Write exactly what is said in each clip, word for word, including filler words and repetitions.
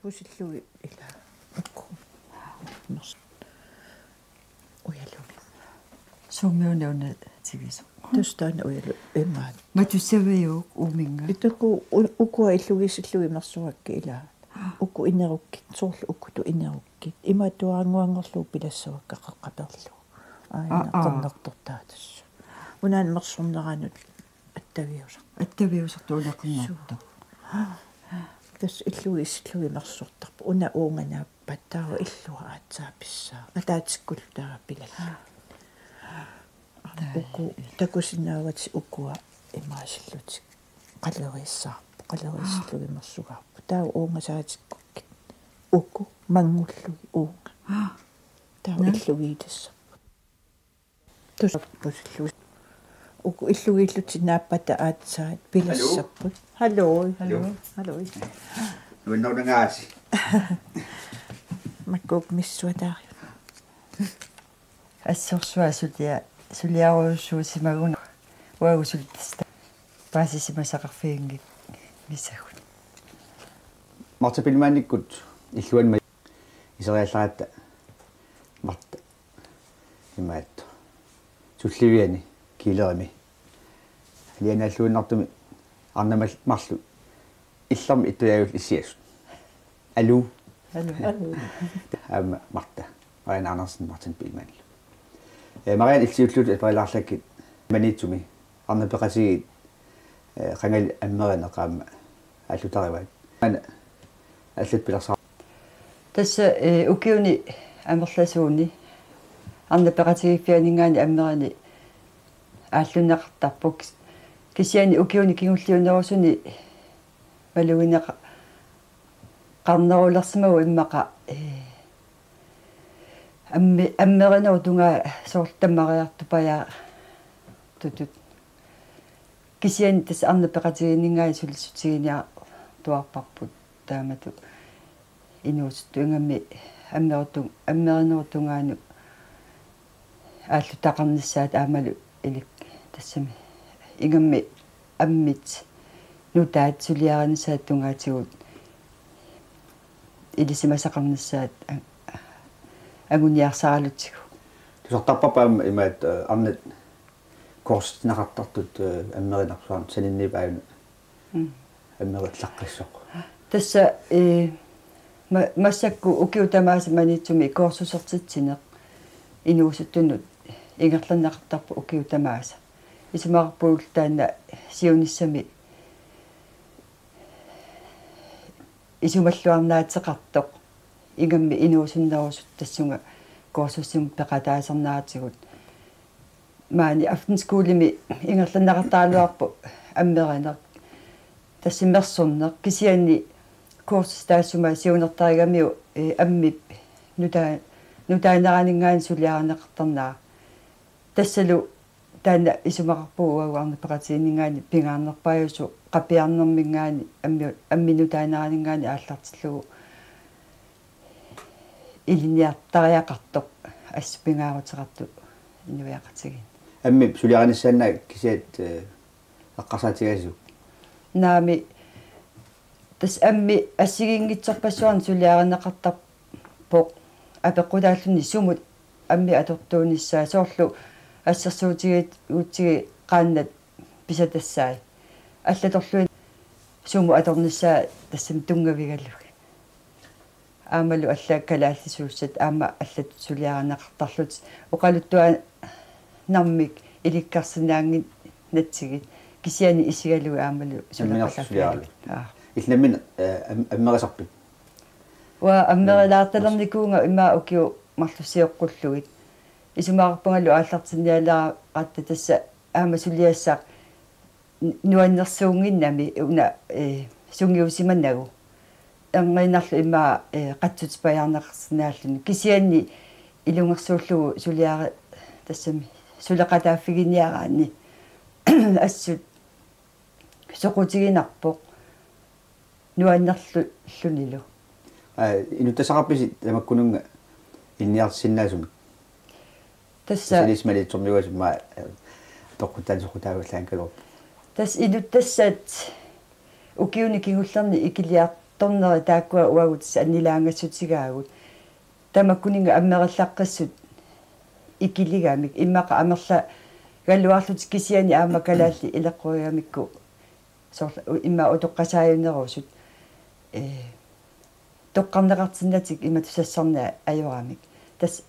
Pusillugit ila. Uku. Ujalumi. Sumiuna una tigisoq. Tassa taanna ujalu imaat. Matussaviuk uuminnga? Itaku u-, ukua illugiisillugit imersugakkit ila. Uku inerukkit, soorlu ukutut inerukkit. Imaattuaranguanngorlugu pilassavakka qaqqaperlugu. Aa, aa. Aajuna qernertortaa tassa. Unaana mersorneranut attaviusaq. Attaviusartuuneqarnertoq. Tassa illugiisillugit imersortarpoq. Una uunga naappat taava illua aatsaat pissaaq. Ataatikkullu taava pilallu. Uku takusinnaavatit ukua imaasillutik. Qaleriissaarput. Qaleriisillugit imersugaarput. Taava uunga saatikkukkit. Uku manngullugit uunga. Taava illugiilissapput. Tusarpusillu. Uku illugiillutik naappata aatsaat pilassapput. Hallo. Hallo. Hallo. Hallo. Nuannarunangaasi. Makkuuk missuataariu. Assorsuaq sulia-, suliarujussuusimaguna uagut sulitista paasisimasaqarfiginngi-, -ngissagut. Martha Biilmannikkut illuanni iseriallaratta Martha imaattoq. Tulliviani Kiilerimi. Alianaalluinnartumi arnamal-, marluk illermi ittujaajullu issiasut. Aluu. Aluu. Aluu. Aamma Martha. Marianne Andersen, Martin Biilmann. Eh, Marianne illit siulliullutit aperilaarlakkit Maniitsumi arnat peqatigiit, eh, qangali ammerineq aamma aallutarivaat. Aana allat pilersaa-. Tassa, eh, ukiuni amerlasuuni arnat peqatigiiffianinngaanniit ammerineq aallunneqartarpoq. Kisianni ukiuni kingulliunerusuni malugineqa-, -qarnerulersimaguit immaqa, eh, ammi-, ammerinerup tungaa soorlu tammariartupajaartutut. Kisianni tassa arnat peqatigiinninngaanniit sulissutiginiartuaarparput taamatut inuusuttut ingammik ammerutu-, ammerinerup tungaanut aallutaqarnissaat aammalu ilik tassami ingammik ammit nutaat suliarinissaat tungaatigut ilisimasaqarnissaat a-, anguniarsaralutsigu. Tusartarparpa aamma imaat, eh, arnat kursustinneqartartut, eh, ammerinersuarmut saninniippoq aajuna. Mm. Ammerillaqqissoq. Tassa, eh, ma-, massakkut ukiut tamaasa Maniitsumi kursusertitsineq inuusuttunut ingerlanneqartarpoq ukiut tamaasa. Isumaqarpunga taanna siunissami isumalluarnaateqartoq ingammik inuusunnerusut tassunga kursusimut peqataasarneratigut. Maani aftenskolemi ingerlanneqartaraluarpoq ammerineq. Tassa mersorneq kisianni kursusi taassuma siunertarigamiuk, eh, ammip nuta-, nutaaneraninngaanniit suliarineqartarnera. Tassalu taanna isumaqarpunga uagut arnat peqatigiinninngaanniit pingaarnerpaajusoq qapiarnerminngaanniit ammi-, ammip nutaaneraninngaanniit aallartillugu ilinniartariaqartoq assut pingaaruteqartoq inuiaqatigiinni. Ammip suliarinissaannaat kisiat, eh, eqqarsaatigaasisuk? Naamik, tassa ammip assigiinngitsorpassuarnik suliarineqartarpoq apeqqutaalluni sumut ammip atortuunissaa soorlu assersuutigiuutsigit qaannat pisatassaat. Allatorluinnaq sumut atornissaa tassami tunngavigalugit. Aammalu allat kalaallisuussat aamma allatut suliarineqartarlutik oqaluttuaannarmik ilikkarsinnaannginnatsigit kisianni isigalugit aammalu namminerlu suleqataaffigalugit. Suliaralugit. Aa. Illit nammineq, eh, am-, ammerisarpit? Uanga ammerilaartalernikuuvunga immaqa ukiut marluk sioqqullugit. Isumaqarpungalu aallartinnialeratta tassa aamma suliassaq nuannersuunnginnami una, eh, sungiusimanagu. Erniinnarlu immaqa, eh, qatsutipajaarneqarsinnaalluni. Kisianni ilungersuullugu suliari-, tassami suleqataaffiginiaraanni assut soqutiginarpoq nuannerlunilu. Aa, inuttassaqarpisi tamakkununnga ilinniartissinnaasumik? Tassa. Tassa ilissi Maniitsormiuasimma, eh, toqquttaani soqutaavallaanngikkaluarpoq. Tassa inuttassat ukiuni kingullerni ikiliar-, Amerlasoortorneri taakkua uagut annilaangassutigaagut. Tamakkuninnga amerlaqqissut ikiligamik. Immaqa amerlagaluarlutik kisianni aamma kalaallit ileqqorigamikku. Soorlu u-, immaqa utoqqasaajunerusut. Ee, toqqarneqartinnatik imatut sassarneq ajoramik. Tassa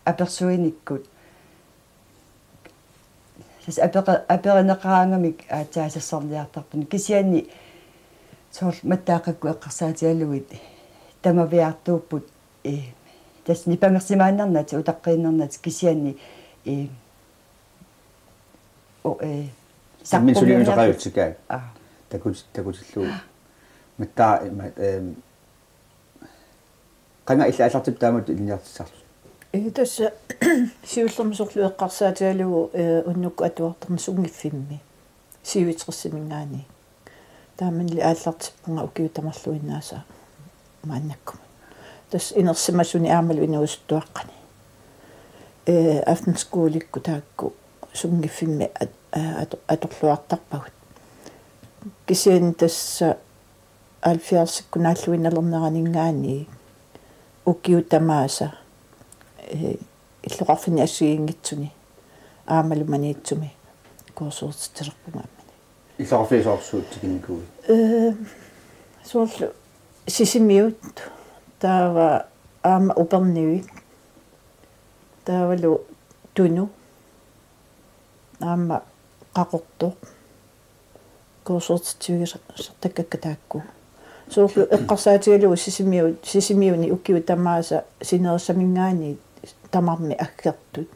apersuinikkut. Tassa apeqqa-, aperineqaraangamik aatsaat sassarniartarput. Kisianni soorlu Mattaaqqakkut eqqarsaatigalugit tamaviaartuupput, ee, tassa nipangersimaannarnatik, utaqqiinnarnatik kisianni, ee, o-, ee, Imminut sulinuteqarutsikkit. Aa. Takut-, takutillugu. Mattaa, ima, eem, qanga illit aallartippit taamatut ilinniartitsisarlutit? Ee, tassa siullermik soorlu eqqarsaatigalugu, ee, unnukkut atuartarneq sunngiffimmi. Siuitsersimingaani. Taamanili aallartippunga ukiut tamarluinnaasa maannakkumut. Tassa inersimasuni aammalu inuusuttuaqqani. Ee, aftenskolikkut taakku sunngiffimmi at-, aa, ato-, atorluartarpagut. Kisianni tassa halvfjerdsikkut naalluinnalerneraninngaanniit ukiut tamaasa, ee, illoqarfinni assigiinngitsuni aammalu Maniitsumi kursusertitsilerpunga aamma. Illoqarfiit soorlu suut tikinnikuuit? Ee, soorlu Sisimiut, taava aamma Upernavik, taavalu Tunu, aamma Qaqortoq, kursusertitsivigisartakkakka taakku. Soorlu eqqarsaatigalugu Sisimiu-, Sisimiuni ukiut tamaasa sinerissaminngaanniit tamarmik aggertut.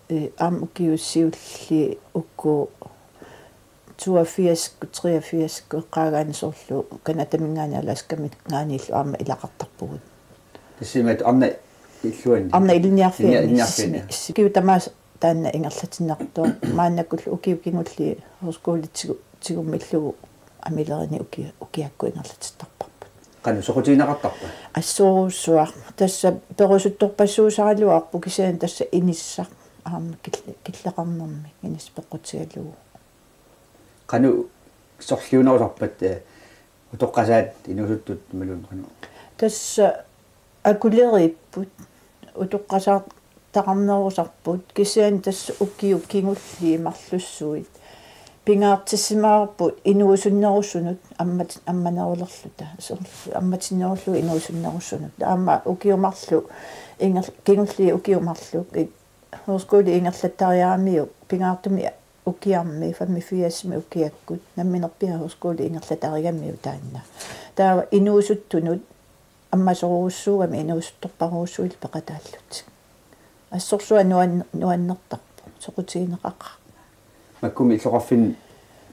Ee, aamma ukiut siulliit uku toogfirsikkut, treogfirsikkut eqqaagaanni soorlu Canadaminngaanniit Alaskaminngaanniillu aamma ilaqartarpugut. Tassa imaattoq arnaq illuanni? Arnaq ilinniarfianni. Ilinniarfianni. Sisimi-, ukiut tamaasa taanna ingerlatiinnartoq. Maannakkullu ukiut kingulliit højskole tigu-, tigummillugu amilerineq uki-, ukiakkut ingerlatittarparput. Qanoq soqutigineqartarpa? Assorujussuaq. Tassa perusuttorpassuusaraluarpoq kisianni tassa inissaq aamma kille-, killeqarnermik inissaq peqqutigalugu. Qanoq sorliunerusarpat, ee, utoqqasaat inuusuttut imaluunniit qanoq? Tassa akuleriipput, utoqqasaartaqarnerusarput, kisianni tassa ukiut kingulliit marlussuit pingaartissimavarput inuusunnerusunut ammat-, ammanerulerluta. Soorlu ammatinnerullugu inuusunnerusunut. Aamma ukiut marluk inger-, kingulliit ukiut marluk i-, højskole ingerlattariaramiuk pingaartumik ukiarmi, femogfirsimi ukiakkut, namminerpiaq højskole ingerlatarigamiuk taanna. Taava inuusuttunut ammasorujussuugami inuusuttorparujussuillu peqataallutik. Assorsuaq nuan-, nuannertarpoq, soqutigineqaqaaq. Makkumi illoqarfinni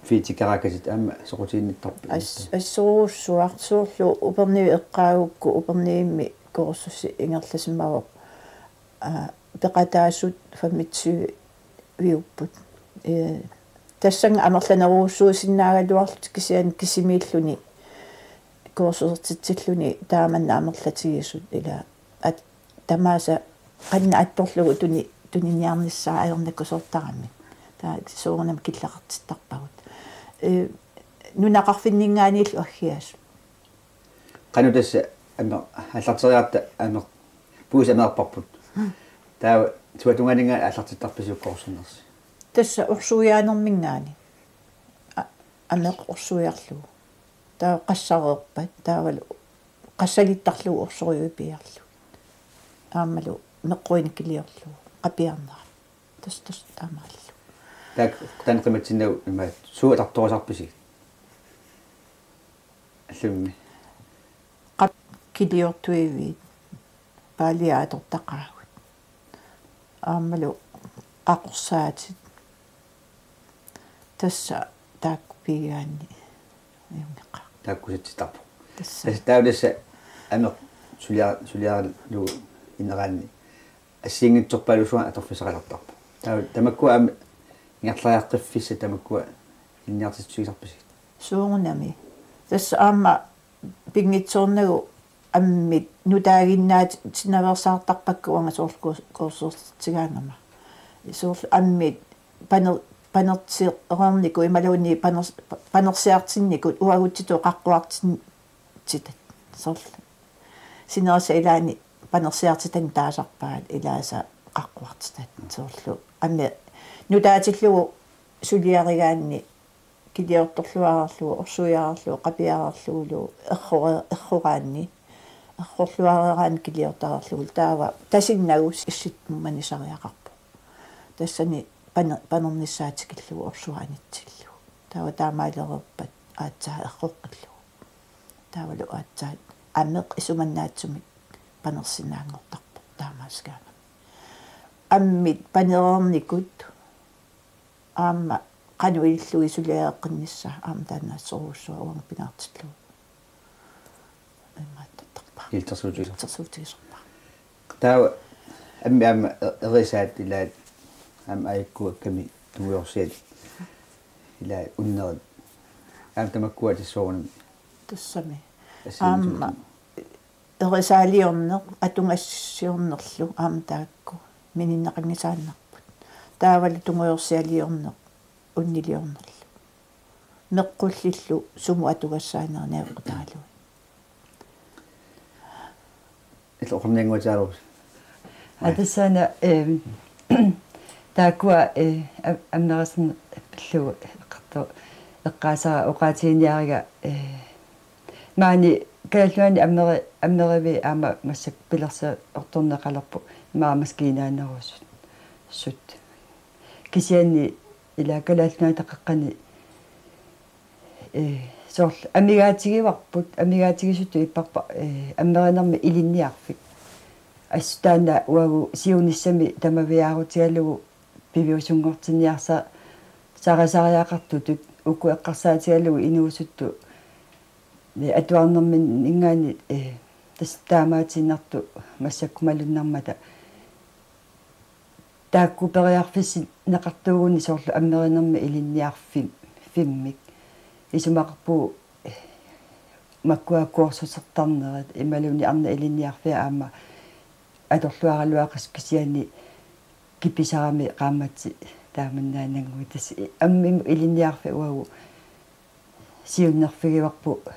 fritidikeraakkatit aamma soqutiginnittarpit? As-, assorujussuaq soorlu Upernavik eqqaagukku Upernavimmi kursusi ingerlasimavoq, aa, peqataasut femogtyve-viupput. Ee, tassannga amerlanerujussuusinnaagaluarlutik kisianni kisimiilluni kursusertitsilluni taamanna amerlatigisut ila at-, tamaasa qanoq attorlugu tuni-, tuniniarnissaa ajornakusoortarami. Taava soorunami killeqartittarpagut. Ee, nunaqarfinninngaanniillu aggiasut. Qanoq tassa ameq-, aallarteriaratta ameq-, puisit ameerparput. Mm. Taava suatungaaninngaanniit aallartittarpisiuk kursusernersi? Tassa orsuiaanerminngaanniit. A-, ameq orsuiarlugu. Taava qassareerpat, taavalu qassalittarlugu orsorujuit piiarlugit. Aammalu meqquinik kiliorlugu, qapiarnerat. Tassa, tassa taamaalillugu. Taak-, taanna qimatsinnagu imaattoq, suut atortorisarpisigit? Allummi. Qap-, kiliortuiviit, paalia atortaqaagut. Aammalu qaqorsaatit. Tassa taakku piigaanni ajunngilaq. Taakku satsittarpoq. Tassa. Tassa taava tassa ameq sulia-, suliaralugu ineraanni assigiinngitsorpaalussuarnik atorfissaqalertarpoq. Taava tamakkua aamma ingerlariaqqiffissat tamakkua ilinniartitsissutigisarpisigit? Soorunami. Tassa aamma pinngitsoornagu ammit nutaaginnaatinnaveersaartarpakka uanga soorlu kurs-, kursusertitsigaangama. Soorlu ammit paner-, panersereernikut imaluunniit paners-, panersiartinnikut uagutsitut qaqquartin-, qaqqortitat. Soorlu sinerissap ilaani panersiartitat taasarpaat ilaasa qaqqortitat. Soorlu aamma nutaatillugu suliarigaanni kiliortorluarlugu, orsuiarlugu, qapiarlugulu, errore-, erroraanni, errorluareeraanni kiliortarlugu, taava tasinnagu issittummanisariaqarpoq. Tassani pane-, panernissaa tikillugu orsuaanitsillugu. Taava taamaalereerpat aatsaat erroqqillugu. Taavalu aatsaat ameq isumannaatsumik panersinnaanngortarpoq taamaasigaangami. Ammit panereernikut aamma qanoq ilillugit suliareqqinnissaa aamma taanna assorujussuaq uanga pingaartillugu. Imaattarpara. Ilitsersuutigisarpara. Ilitsersuutigisarpara. Taava ammit aamma e-, erisaat ilaat aamma aajukkuakkami tungujorsiat ilaat unnerit. Aamma tamakkua tassuunami. Tassami. Assigiinngitsunik. Aamma erisaaliorneq, atugassiornerlu aamma taakku mininneqanngisaannarput. Taavalu tungujorsialiorneq, unniliornerlu. Meqqullillu sumut atugassaaneri najoqqutaaluit. Illit oqarniannguataalu. Aa, tassaana, ehm, taakkua, eh, am-, ammerisarneq pillugu eqqarto-, eqqaasara oqaatiginiariga, eh, maani Kalaallit Nunaanni ammeri-, ammerivii aamma massakkut pilersiortorneqalerput imaluunniit maskiinaanerusut. Sut. Kisianni ila Kalaallit Nunaata qaqqani, eh, soorlu amigaatigivarput, amigaatigisutut ipparput, eh, ammerinermi ilinniarfik. Assut taanna uagut siunissami tamaviaarutigalugu piviusunngortinniarsa-, sarisariaqartutut uku eqqarsaatigalugu inuusuttut, eh, atuarnerminninngaanniit, eh, tassa taamaatiinnartut massakkut malunnarmata. Taakku periarfissinneqartuugunni soorlu ammerinermi ilinniarfim-, fimmik. Isumaqarpugut makkua kursusertarnerit imaluunniit arnat ilinniarfiat aamma atorluaraluaqassooq kisianni kipisarami qaammatit taamannaannanngui tassa i-, ammimut ilinniarfik uagut siunnerfigivarput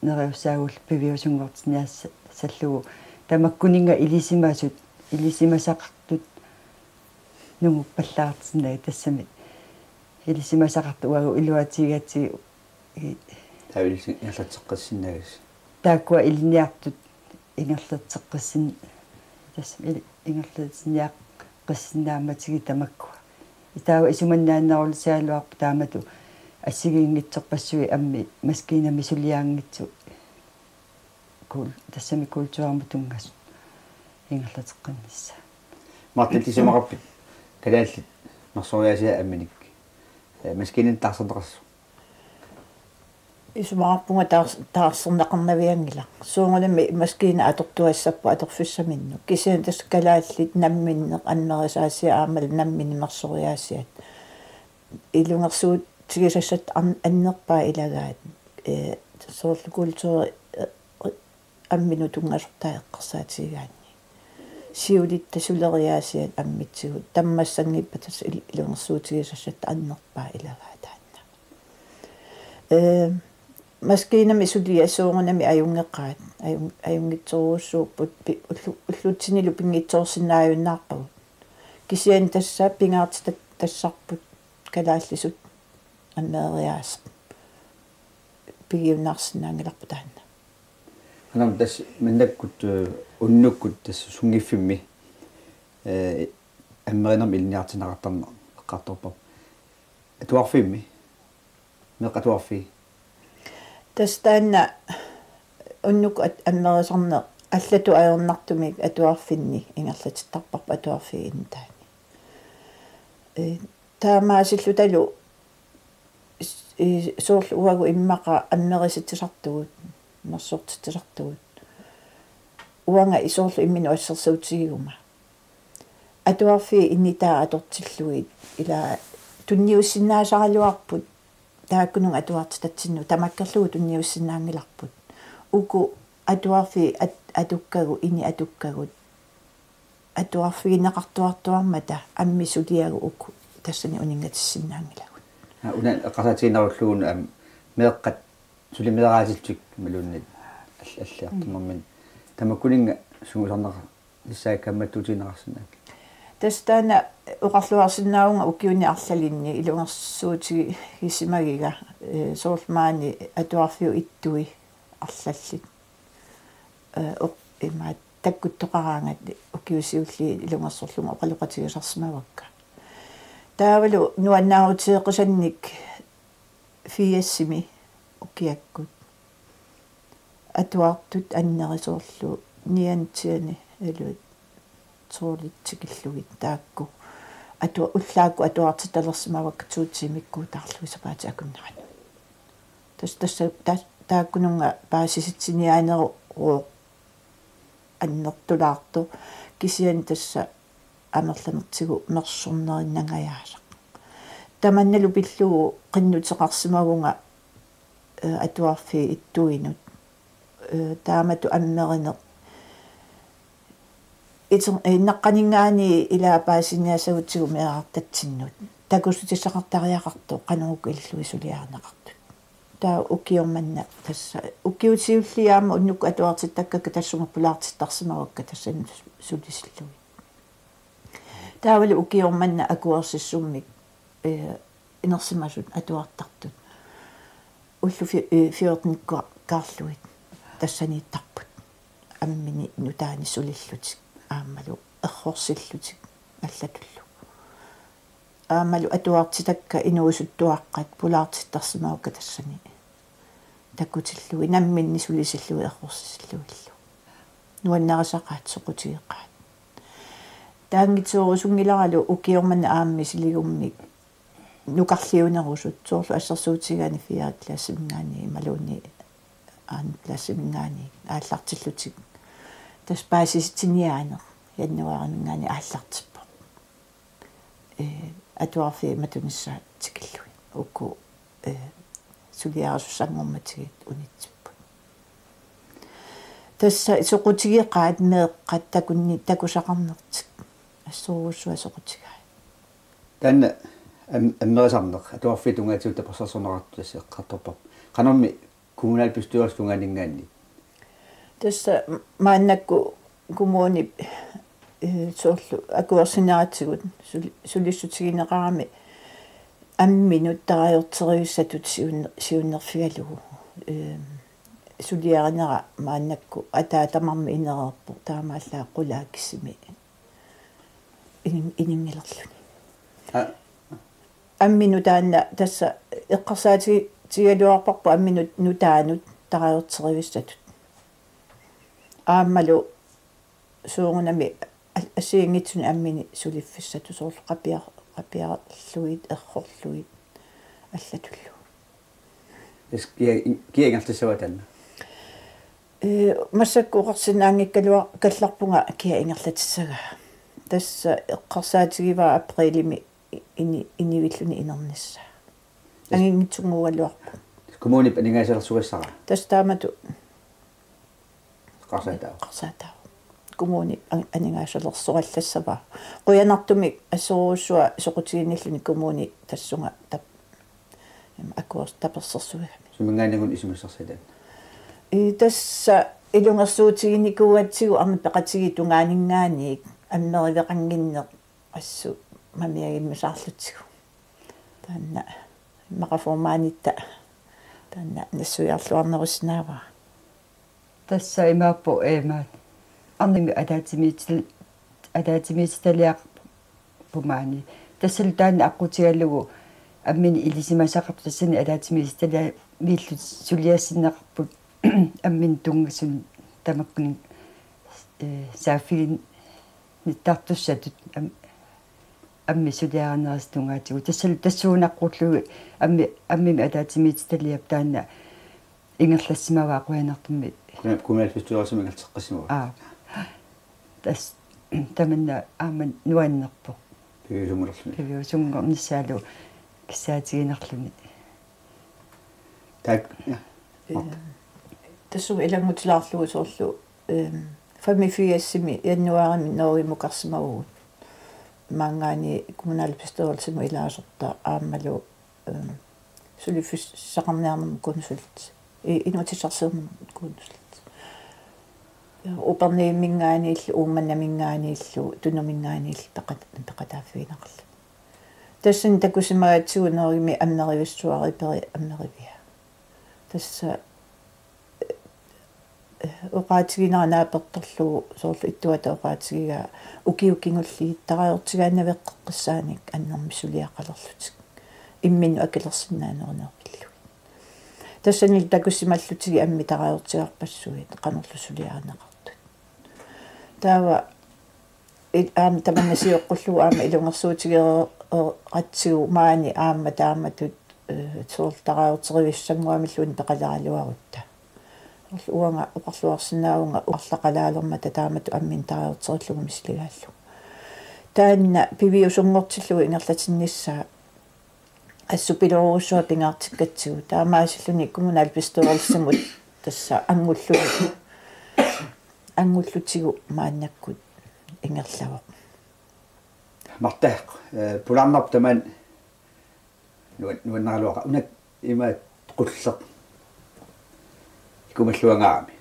neriussaagullu piviusunngortinniassallugu tamakkuninnga ilisimasut, ilisimasaqartut nunguppallaartinnagit tassami ilisimasaqartut uagut iluatigigatsigit i- Taava ilisi-, ingerlatseqqissinnaagisi. Taakkua ilinniartut ingerlatseqqissin-, tassami ili-, ingerlatinniaqqissinnaammatigit tamakkua. Taava isumannaannerulisagaluarpoq taamatut assigiinngitsorpassuit ammit maskiinamik suliaanngitsut kul-, tassami kulturimut tunngasut ingerlateqqinnissaat. Martin, illit isumaqarpit kalaallit mersoriaasiat amminik, eh, maskiinat taarserneqarsimasoq? Isumaqarpunga taars-, taarserneqarnavianngilaq. Soorunami maskiinat atortuassapput atorfissaminnut. Kisianni tassa kalaallit namminneq ammerisaasiat aammalu namminneq mersoriaasiat ilungersuutigisassat an-, annerpaat ilagaat. Eh, soorlu kulturi, eh, amminut tunngasortaa eqqarsaatigigaanni. Siulitta suleriaasiat ammitsigut. Tammassanngippata tassa il-, ilungersuutigisassat annerpaat ilagaat taanna. Eh, maskiinamik suliat soorunami ajunngeqaat. Ajun-, ajunngitsorujussuupput pi-, ullu-, ullutsinilu pinngitsoorsinnaajunnaarpagut. Kisianni tassa pingaartitassarput kalaallisut ammeriaaseq. Pigiunnaarsinnaanngilarput taanna. Anam tassa mannakkut, eh, unnukkut tassa sunngiffimmi, eh, ammerinermi ilinniartinneqartarneq eqqartorparput. Atuarfiimmi? Meeqqat atuarfii? Tassa taanna unnukkut at-, ammerisarneq allatut ajornartumik atuarfinni ingerlatittarparput atuarfiit intaani. Eh, taamaasillutalu s-, eh, soorlu uagut immaqa ammerisitsisartugut, mersortitsisartugut. Uanga i-, soorlu imminut assersuutigiguma. Atuarfiit initaat atortillugit ila tunniussinnaasaraluarput taakkununnga atuartitatsinnut tamakkerlugu tunniussinnaanngilarput. Uku atuarfiit at-, atukkagut, init atukkagut. Atuarfigineqartuartuarmata ammit suliagut uku tassani uninngatissinnaanngilagut. Aa, una eqqarsaatiginerullugu aamma meeqqat Suli meeraatillutik imaluunniit all-, alliartunermini. Tamakkuninnga sungiusarneqarnissaa kaammattuutigineqarsinnaanngilaq. Tassa taanna oqarluarsinnaavunga ukiuni arlalinni ilungersuutigisimagiga, eh, soorlu maani atuarfiup ittui arlallit. Eh, oq-, imaat takkuttoqaraangat ukiut siulliit ilungersorlunga oqaloqatigisarsimavakka. Taavalu nuannaarutigeqisannik firsimi ukiakkut atuartut anneri soorlu niantiani iluit tolvit tikillugit taakku atua-, ullaakkut atuartittalersimavakka to tiimikkuutaarlugit sapaatit akunneranut. Tassa, tassa, ta-, taakkununnga paasisitsiniaaneruvoq annertulaartoq, kisianni tassa amerlanertigut mersornerinnangajaasaq. Tamannalu pillugu qinnuteqarsimavunga, eh, atuarfiit ittuinut. Eh, taamatut ammerineq iter-, eh, naqqaninngaanniit ilaa paasiniassagutsigu meerartatsinnut. Takussutissaqartariaqartoq qanoq uku ilillugit suliarineqartut. Taava ukioq manna tassa. Ukiut siulliit aamma unnukkut atuartittakkakka tassunga pulaartittarsimavakka tassani sulisillugit. Taavalu ukioq manna akuersissummik, eh, inersimasut atuartartut. Ullut fi-, eh, fjortenikkaarlugit tassaniittarput. Ammini nutaanik sulillutik aammalu errorsillutik allatullu. Aammalu atuartitakka inuusuttuaqqat pulaartittarsimavakka tassani takutillugit namminneq sulisillugit errorsisillugillu. Nuannarisaqaat, soqutigeqaat. Taanngitsuurusunngilaralu ukioq manna aamma misiligummik nukarliunerusut soorlu assersuutigaanni fjerde klassiminngaanniit imaluunniit anden klassiminngaanniit aallartillutik. Tassa paasisitsiniaaneq januaariminngaanniit aallartippoq. Eh, atuarfiit matunissaat tikillugit. Uku, eh, suliarisussanngormatigit unitsipput. Tassa soqutigeqaat meeqqat takunni-, takusaqarnertik. Assorujussuaq soqutigaat. Taanna am-, ammerisarneq, atuarfiit tungaatigut tapersersorneqartut tassa eqqartorparput. Qanormi kommunalbestyrelsip tungaaninngaanniit? Tassa maannakkut kommunip, eh, soorlu akuersineratigut sul-, sulissutigineqarami amminut tarajorterivissatut siun-, siunnerfigalugu. Eh, suliarinera maannakkut ataatamami inereerpoq taamaallaat qulaa kisimi ining-, iningilerluni. Aa. Amminut taanna tassa eqqarsaatigi-, tigigaluarparput amminut nutaanut tarajorterivissatut. Aammalu soorunami a-, assigiinngitsunik amminik suliffissatut soorlu qapiar-, qapiarlugit, errorlugit allatullu. Tassa kia, kia ingerlassavaa taanna? Eh, massakkut oqarsinnaanngikkalua-, kallarpunga kia ingerlatissagaa. Tassa eqqarsaatigivaa aprilimi i-, ini-, inivilluni inernissaa. Tassa anginngitsunnguugaluarpoq. Kommunip aningaasalersugassaraa? Tassa taamatut eqqarsaataavoq. Eqqarsaataavoq. Kommuni an-, aningaasalersorallassavaa. Qujanartumik assorujussuaq soqutiginilluni kommuni tassunga tap-, em, akuers-, tapersersuigami. Suminngaanniit isumassarsitat? Ii, tassa ilungersuutiginikuugatsigu aamma peqatigiit tungaaninngaanniit ammeriveqannginneq assut mamiagimmisaarlutsigu. Taanna immaqa formanditta taanna nassuiarluarnerussinnaavara. Tassa imaappoq, eh, maani arnami ataatsimiitit-, ataatsimiititaliaqarpoq maani. Tassalu taanna aqqutigalugu amminik ilisimasaqartut tassani ataatsimiititaliamiillutik suliassinneqarput amminik tunngasut tamakkuninnga, eh, saaffiginnittartussatut am-, ammip suliarinerisa tungaatigut. Tassalu tassuunaqqullugu ammi-, ammimi ataatsimiititaliap taanna ingerlassimavaa qujanartumik. Kuna-, kommunalbestyrelsimi ingerlateqqissimavaa. Aa. Tassa tamanna aamma nuannerpoq. Piviusunngorluni. Piviusunngornissaalu kissaatiginarluni. Taak, ja. Ee, tassunga ilanngutilaarlugu soorlu, ehm, femogfirsimi januaarimi Norgemukarsimavugut. Maanngaanniit kommunalbestyrelsimut ilaasortaq aammalu, ehm, suliffissaqarniarnermut konsulti. I-, inuussutissarsiornermut kuunnussallutik. Upernavimminngaanniillu, Uummannaminngaanniillu, Tunuminngaanniillu peqat-, peqataaffigineqarluni. Tassani takusimagatsigu Norgemi ammerivissuariperi ammerivia. Tassa, eh, oqaatiginera naapertorlugu soorlu ittuata oqaatigigaa ukiut kingulliit tarajortigaannaveqqeqqissaanik annermik suliaqalerlutik. Imminnut akilersinnaanerunerup pillugit. Tassani takusimallutigi ammit tarajortigarpassuit qanorlu suliarineqartut. Taava il-, aamma tamanna sioqqullugu aamma ilungersuutigeeratsigu maani aamma taamatut, eh, soorlu tarajorterivissuannguamilluunniit peqaleraluarutta. Soorlu uanga oqarluarsinnaavunga arlaqalaalermata taamatut amminik tarajorterillugu misiligaallunga. Taanna piviusunngortillugu ingerlatinnissaa assut pilorujussuaq pingaartikkatsigu. Taamaasilluni kommunalbestyrelsimut tassa anngulluni, anngullutigu maannakkut ingerlavoq. Martha, eh, pulaarnarpoq tamaani nuan-, nuannaraluaqaaq. Una ima qulleq ikumalluangaarami.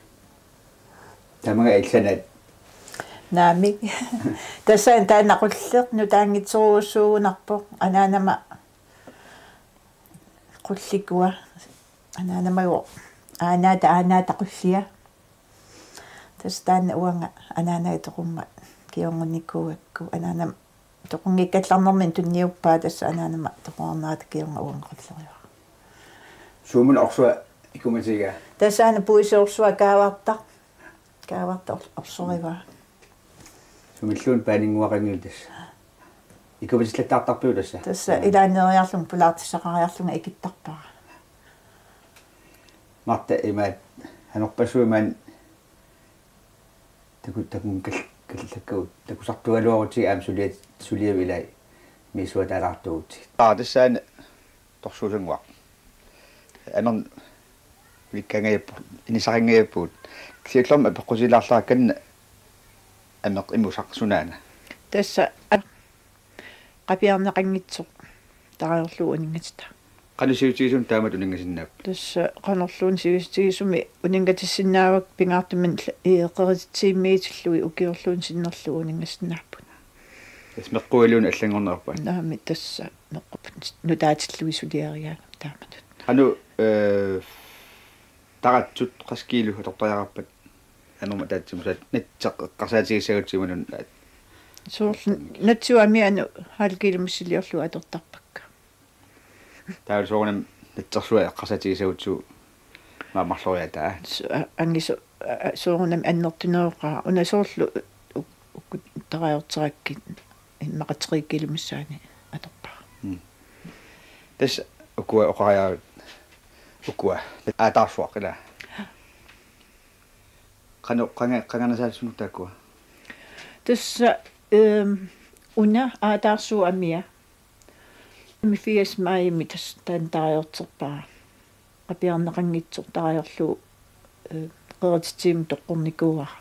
Tamaanga illanat. Naamik. Tassa taanna qulleq nutaanngitsorujussuugunarpoq anaanama qullikua. Anaanamagooq. Aanaata, aanaata qullia. Tassa taanna uanga anaanaga toqummat kingornikuugakku. Anaanama toqunngikkallarnermini tunniuppaa, tassa anaanama toqornerata kingorna uanga qulleriarlunga. Suumun orsua ikumatigaa? Tassa aana puisiorsua Kaavartaq. Kaavartaq ors-, orsorivaa. Sumilluunniit paaninnguaqanngilaq tassa? Ikumatillattaartarpiuk tassa? Tassa ilaanneeriarlunga pulaartissaqariarlunga ikittarpara. Martha, imaat anorpassuit maani taku-, takunngikkallakkagut takusartugaluarutsigit aamma suliat-, suliavit ilai misissuataalaartuugutsigit. Aa, tassaana torsuusannguaq. Amernik ulikkaangajappu-, inissaqanngajappugut. Kisianni apeqqutigilaarlarakkit ameq imusaq sunaana. Tassa a-, qapiarneqanngitsoq tarajorlugu uninngatitaa. Qanoq sivisutigisumik taamatut uninngasinnaapput? Tassa qanorluunniit sivisutigisumik uninngatissinnaavakka, pingaartumik l-, ee, qerititsivimmiitillugit ukiorluunniit sinnerlugit uninngassinnaapput. Tassa meqquiluunniit allanngorneq ajorpaat? Naamik, tassa meqqupput nutaatillugit suliarigaangamik taamatut. Qanoq, ee, taratsut qassit kiilut atortariaqarpat amermik ataatsimut, saat natseq eqqarsaatigissagutsigu imaluunniit? Soorlu natsiuami anu halv kilo missiliorlugu atortarpakka. Taava soorunami natsersuaq eqqarsaatigissagutsigu maani marloriaataa. Su-, a-, angisoq, a-, a-, soorunami annertuneroqaaq. Una soorlu uk-, ukkut tarajorterakkit immaqa tre kilo missaani atorpara. Mm. Tassa ukua oqariaravit, ukua aataarsuaq ilaa? Qanoq, qanga-, qanganasaasunut taakkua? Tassa, ehm, una aataarsuup amia. Firs maajimi tassa taanna tarajorterpara. Qapiarneqanngitsoq tarajorlugu, eh, qerititsivimmi toqqornikuuara.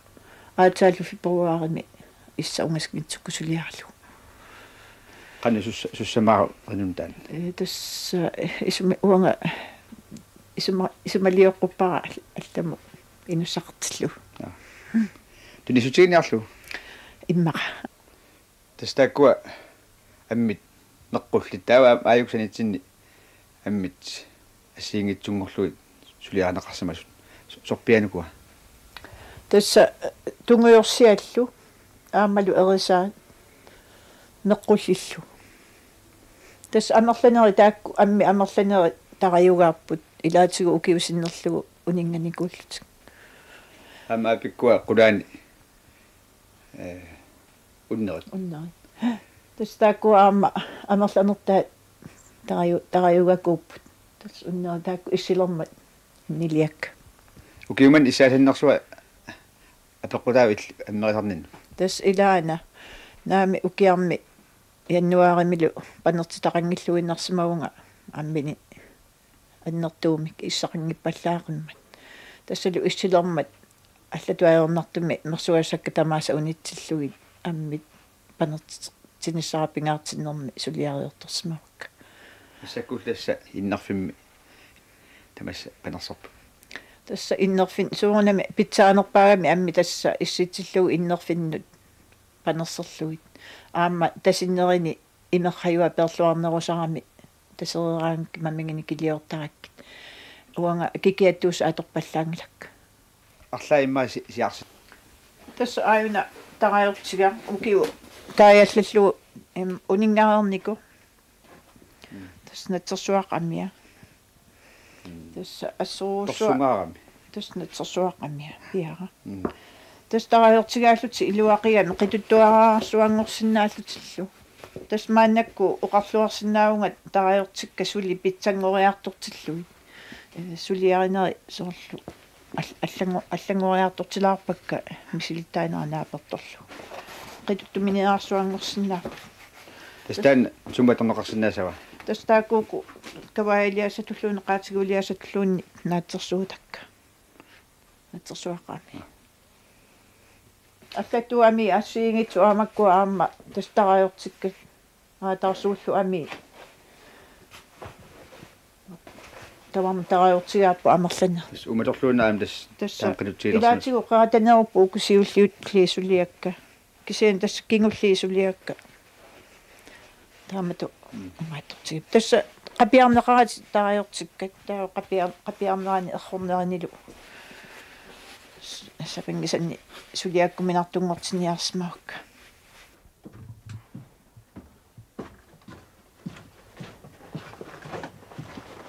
Aatsaallu februarimi issaq ungasinngitsukkut suliaralugu. Qanoq sussa-, sussamaarinnut taanna? Eh, tassa, eh, isuma-, uanga isuma-, isumalioqquppara al-, allamut inussaqartillugu. Jaa. Tunissutigiinniarlugu? Immaqa. Tassa taakkua ammit meqqullit, taava aajuku sanitsinni ammit assigiinngitsunngorlugit suliarineqarsimasut. So-, sorpianukua? Tassa, eh, tungujorsiallu aammalu erisaat meqqullillu. Tassa amerlanerit taakku, ammit amerlanerit tarajugaapput ilaatigut ukiut sinnerlugit uninnganikuullutik. Aamma aappikua qulaani, eh, unnerit. Unnerit. Tassa taakkua aamma amerlanertaat taraju-, tarajugakuupput. Tassa unnerit taakku issilermat niliakka. Ukiumut issaasinnersua apeqqutaavit ammerisarninnut? Tassa ilaana. Naamik, ukiarmi januaarimilu panertitaqanngilluinnarsimavunga amminik annertuumik issaqanngippallaaqimmat. Tassalu issilermat allatut ajornartumik mersugassakka tamaasa unitsillugit ammit panertitinnissaat pingaartinnermi suliariortorsimavakka. Massakkullu tassa innerfimmi tamassa panersorput? Tassa innerfin-, soorunami pitsaanerpaagami ammi tassa issitsillugu innerfinnut panerserlugit. Aamma tasinnerini imerrajua peerluarnerusarami tasereeraangakkit mammiginikiliortarakkit. Uanga kikiattuussat atorpallaanngilakka. Arlaat immaqa si-, siarsi. Tassa aajuna tarajortiga ukiu kaajallallugu, em, uninngareernikoq. Tassa natsersuaqqamia. Tassa assorsuaq. Torsungaarami. Tassa natsersuaqqamia. Piara. Mm. Tassa tarajortigaallutik iluaqigami qituttuaraarsuanngorsinnaallutillu. Tassa maannakkut oqarluarsinnaavunga tarajortikka suli pitsanngoriartortillugit. Eh, suliarinerit soorlu al-, allangu-, allanngoriartortilaarpakka misilittaanera naapertorlugu. Qituttumineersuanngorsinnaapput. Tassa taanna sumut atorneqarsinnaassava? Tassa taakkuuku kavaajaliassatulluunniit, qaatigiliassatulluunniit naatsorsuutakka. Naatsorsuaqqamik. Allattuami assigiinngitsut aamma makkua aamma tassa tarajortikka. Aa, taarsuullu ami. Tamarmik tarajortigaarput amerlanerit. Tassa umatorluunnaam tassa. Tassa taanna qinuttiilersimas. Ilaatigut qeratanerupput uku siulliulli suliakka. Kisianni tassa kingulliit suliakka. Taamatut. Mm. Imaattortigit. Tassa qapiarneqaratik tarajortikka. Taava qapiar-, qapiarnerani errorneranilu. S-, sapinngisanni suliakkuminartunngortinniarsimavakka.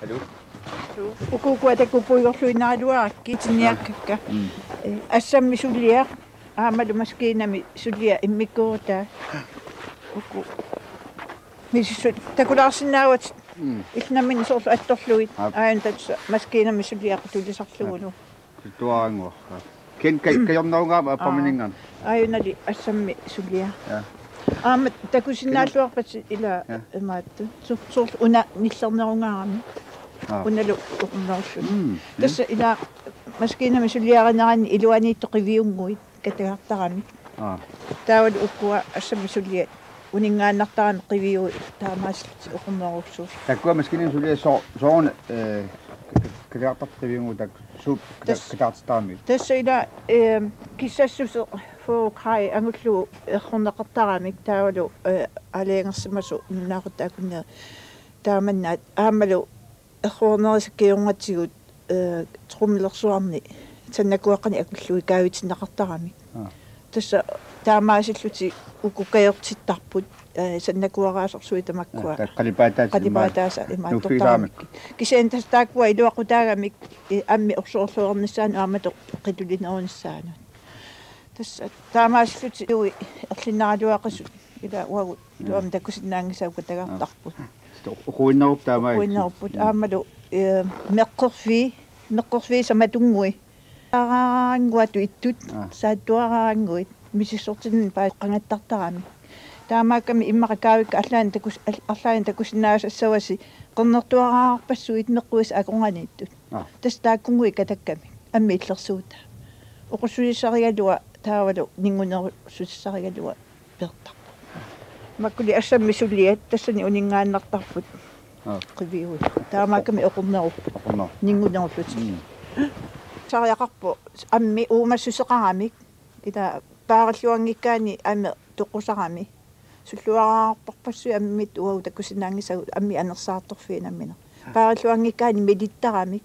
Hallo? Uku ukua takupuigorluinnaraluarakkit itinniakkakka. Mm. Eh, assammik suliaq, aammalu maskiinamik suliaq immikkoortaa. Uku. Misissut takulaarsinnaavatit. Mm. Illit nammineq soorlu attorlugit. Aap. Aajuna tassa maskiinamik suliaq qutulisarlugulu. Aap. Tuttuaraannguaq. Ken ka-, kajornerungaarmat aappaminngaanniit? Aajunali assammik suliaq. Ja. Aamma takusinnaalluarpat ila. Ja. Imaattut. Su-, soorlu una nillernerungaarami. Aa. Unalu oqunnerulluni. Mm, ja. Tassa ila maskiinamik suliarinerani iluaniittut qiviunnguit katagartaramik. Aa. Taavalu ukua assammik suliat uninngaannartaramik qiviuit taamaasillutik oqunnerussuupput. Taakkua maskiinamik suliat so-, sooruna, eh, k-, k-, katagartartut qiviunnguit taakku suut kata-, tas-, katagartartaramik? Tassa ila, eh, kissassuseq fårekaj angullugu errorneqartaramik taavalu, eh, aalajangersimasoq nunaqqattaarneq. Taamannaat aammalu errornerisat kajornatigut, eh, trommelersuarni sannakuaqqanik akullugit kaavitinneqartaramik. Aa. Tassa taamaasillutik uku kajortittarput, eh, sannakuaraasorsuit tamakkua. Aa, ta-, qalipaataat ima-, qalipaataasa ima nuuffigisaramik. Tortaramik. Kisianni tassa taakkua iluaqutaagamik, eh, ammit orsorluarnissaanut aamma toqqitulinerunissaanut. Tassa taamaasillutik uagut erlinnaraluaqisut ila uagut iluamik takusinnaanngisagut katagartarput. Oqu-, oquinnerup taamaasillutik. Oquinnerupput. Mm. Aammalu, eh, meqqerfii, meqqerfiisa matunnguit. Araaraannguatut ittut, aa, saattuaraaraannguit, misissortinnik paaqangattartaramik. Taamaakkami immaqa kaavikka arlaannik takus-, al-, arlaannik takusinnaasassavasi qernertuaraarpassuit meqquisa akornanniittut. Aa. Tassa taakkunnguit katakkamik. Ammit illersuutaa. Oqussutissaarigaluaq taavalu ninngunerussutissarigaluaq peertarput. Makkuli assammik suliat tassani uninngaannartarput. Aa. Qiviuit. Taamaakkami oqornerupput. Oqornerupput. Ninngunerullutik. Mm. Sariaqarpoq ammit uumassuseqaramik. Ila paarilluanngikkaanni ammit toqusarami. Sulluararparpassuit ammit uagut takusinnaanngisagut ammit anersaartorfiit nammineq. Paarilluanngikkaanni milittaramik.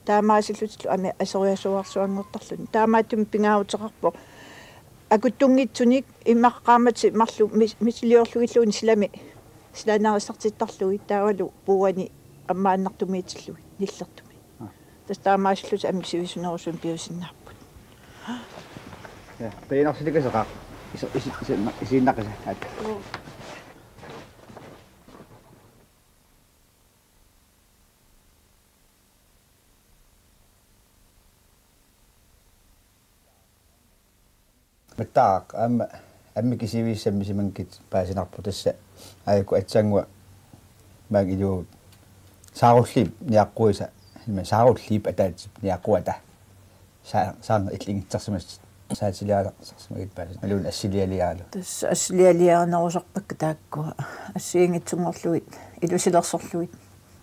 Taamaasillutillu ammit asoriasuarsuanngortarluni. Taamaattumik pingaaruteqarpoq. Akuttunngitsunik immaqa qaammatit marluk mis-, misiliorlugilluunniit silami silaannarissartittarlugit taavalu puuani ammaannartumiitillugit nillertumik. Aa. Tassa taamaasillutik ammit sivisunerusumik piusinnaapput. Ja, qiinarsilikasaqaaq. Isi-, isi-, isi-, isiinnaqisa. Aat. Mattaaq, aamma, ammit kisiviissammi simanngikkutit paasinarpoq tassa. Aajuku atsannguaq maanga iluagut. Saarulliip niaqquisa, ima Saarulliip ataatsip niaqquata. Sa-, saarneq illit ingerlatsimasut. Saatiliaalarsarsimagit paasit. Imaluunniit assilialiaaralugu. Tassa assilialiaarinerusarpakka taakkua. Assigiinngitsunngorlugit, ilusilersorlugit,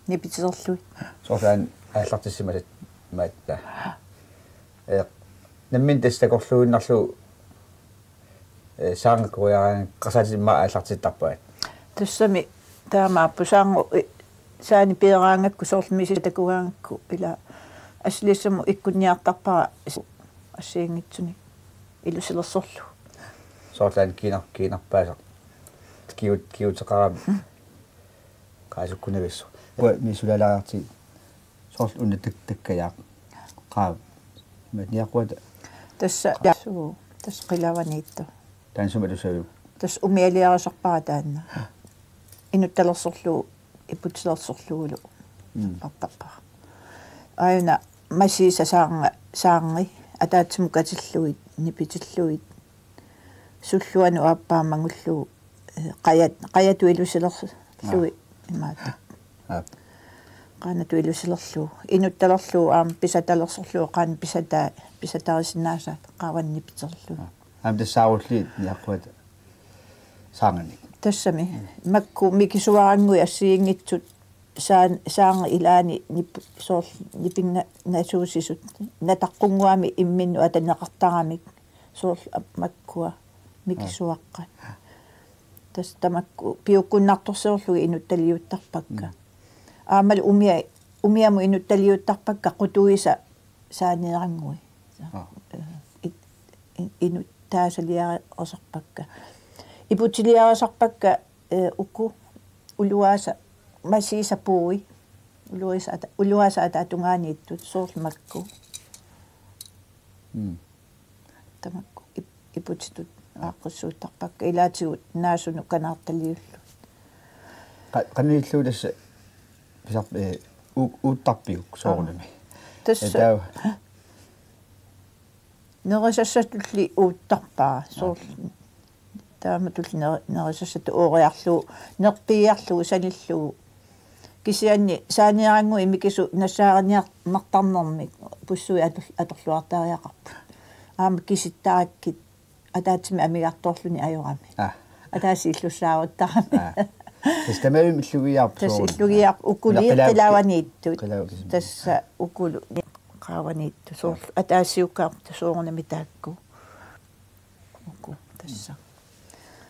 nipitilerlugit. Soorlu aamma aallartissimasat maattaa. Ee, nammineq tassa takorluuinnarlugu, ee, saarnga koriaraangakkit qasaatimaa aallartittarpaat. Tassami taamaappoq saarngu-, ee, saani peeraangakku soorlu misissuit takugaangakku ila assiliissamut ikkunniartarpara assigiinngitsunik ilusilersorlugu. Soorlu aana kiinar-, kiinarpaasaq. Kiut-, kiuteqarami. Qaasukkunavissoq. Uanga misulaalaarti soorlu una tak-, takkajaaq. Qaava. Imaat niaqquata. Tassa, ja, suu, tassa qilavaniittoq. Taanna sumut atusaviuk? Tassa umialiarisarpara taanna. Inuttalersorlugu, iputilersorlugulu. Mm. Artarpara. Aajuna Masiisa saarnga-, saarngi, ataatsimut katillugit, nipitillugit. Sulluanut aappaa mangullugu, ee, qajat-, qajatut ilusilerlugit. Aa. Imaattoq. Aa. Qaanatut ilusilerlugu. Inuttalerlugu aamma pisatalersorlugu qaannat pisataa-, pisatarisinnaasai qaavani nipiterlugu. Aa. Aamma tassa saarulliit niaqquata saarnganik. Tassami. Mm. Makku mikisuarannguit assigiinngitsut saan-, saarngi ilaanni nip-, soorlu nipinnga-, nasuusisut. Nataqqunnguamik imminnut ataneqartaramik. Soorlu a-, makkua mikisuaqqat. Tassa tamakku piukkunnartorsiorlugit inuttaliuttarpakka. Mm. Aammalu umia-, umiamut inuttaliuttarpakka qutuisa saaneerannguit. Aa. Ee, it-, in-, inuttaasaliarisarpakka. Iputiliarisarpakka, ee, uku uluaasa Masiisa puui. Uluisa ata-, uluisa ataatungaaniittut soorlu makku. Mm. Tamakku ip-, iputitut aaqqissuuttarpakka ilaatigut naasunut kanaartaliullugit. Qa-, qanoq ilillugu tassa pisar-, ee, u-, uuttarpiuk soorunami? Aa. Tassa. Ee, taava. Nerisassatulli uuttarpara. Aa. Soorlu. Taamatulli neri-, nerisassatut uuriarlugu, nerpiiarlugu, sanillugu. Kisianni saaneerannguit mikisut nassaariniar-, -nartarnermik pussuit ator-, atorluartariaqarput. Aamma kisittarakkit ataatsimik amigartoorluni ajorami. Aa. Ataaseq illussaaruttarami. Aa. Tassa tamarmik illugiiaarput. Tassa soorunami. Illugiiaarput ukuli qilaavakki-, qilaavaniittut. Qilaavakki-. Tassa ukulu ni-, qaavaniittut. Soorlu ataasiukaarput soorunami taakku. Uku tassa.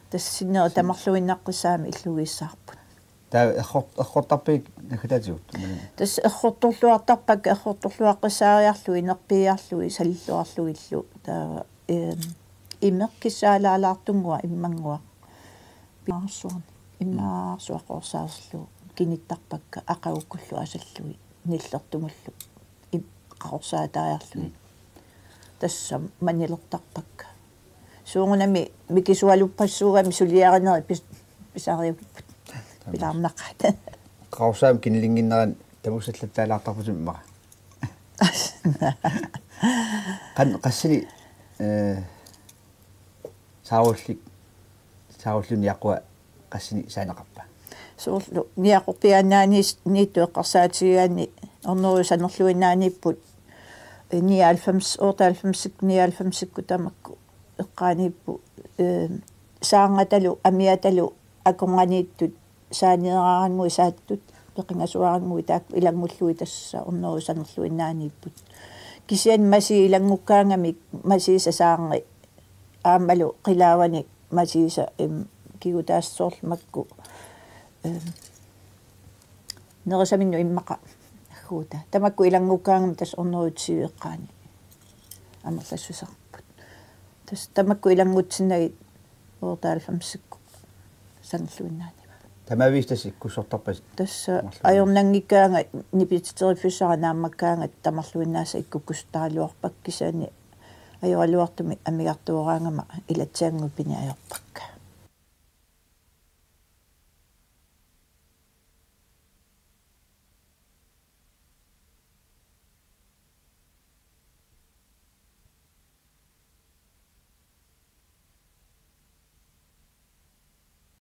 Tassa sinneri tamarluinnaqqissaammi illugiissaarput. Taava error-, errortarpigit naggataatigut? Tassa errortorluartarpakka, errortorluaqqissaariarlugit, nerpiiarlugit, salilluarlugillu. Taava, eem, imeq kissaalaalaartunngua immannguaq. Pimaarsuarni. Immaarsuaq qorsaaserlugu kinittarpakka aqagukkullu asallugit nillertumullu. Im-, qaqorsaataajarlugit. Mm. Tassa manilertarpakka. Soorunami mikisualuppassuugami suliarinerit pis-, pisariupput. Tamas. Pilaarnaqaat. Qaqorsaamik kinilinnginnerani tamussallattaalaartarputit immaqa. Qan-, qassinik, ee, saarullik, saarulliup niaqqua qassinik saaneqarpa? Soorlu niaqorpiaannaaniittut eqqarsaatigigaanni orneriup sanerluinnaaniipput, eh, nioghalvfems, otteoghalvfemsikkut, nioghalvfemsikkut tamakku eqqaaniipput, eh, saarngatalu, amiatalu akornanniittut saaneeraangui saattut, peqingasuaraangui taakku ilanngullugit tassa orneriup sanerluinnaaniipput. Kisianni Masiisa ilanngukkaangamik Masiisa saarngi aammalu qilaavanik Masiisa, em, kigutaassuarlu makku, em, nerisaminnut immaqa agguutaa. Tamakku ilanngukkaangamik tassa orneriup tyve eqqaani amerlassuserput. Tassa tamakku ilanngutsinnagit otteoghalvfemsikkut sanerluinnaaniipput. Tamaviisa tassa ikkussortarpasi? Tassa amerlasuut. Ajornanngikkaangat nipititseriffissara naammakkaangat tamarluinnaasa ikkukkussutaraluarpakka kisianni ajoraluartumik amigartooraangama ilatsiannguit piniartorpakka.